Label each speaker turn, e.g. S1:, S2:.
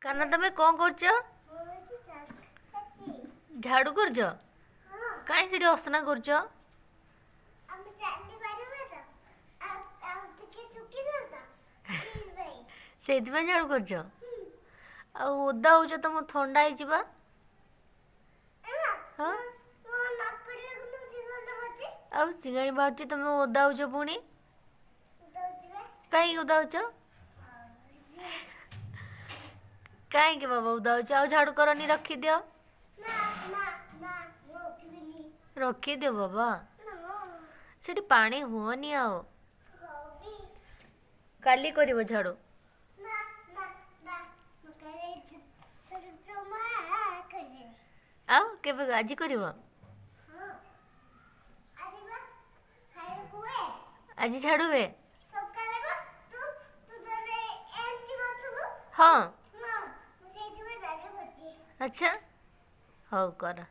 S1: କାହ୍ନା, ତମେ କଣ କରୁଛ? ଝାଡୁ କରୁଛ? କାହିଁ ସେଠି ଅସନା କରୁଛ? ସେଇଥିପାଇଁ ଝାଡୁ କରୁଛ? ଆଉ ଓଦା ହଉଛ, ତମ ଥଣ୍ଡା ହେଇଯିବା। ହଁ, ଆଉ ଚିଙ୍ଗାଣି ବାହାରୁଛି, ତମେ ଓଦା ହଉଛ ପୁଣି। କାହିଁକି ଓଦା ହଉଛ? କାହିଁକି ବାବା ଓଦା ହଉଛ? ଆଉ ଝାଡୁ କରନି, ରଖିଦିଅ, ରଖିଦିଅ ବାବା। ସେଠି ପାଣି ହୁଅନି ଆଉ, କାଲି କରିବ ଝାଡୁ। ଆଉ କେବେ? ଆଜି କରିବ? ଆଜି ଝାଡୁ ହୁଏ? ହଁ, ଆଚ୍ଛା, ହଉ କର।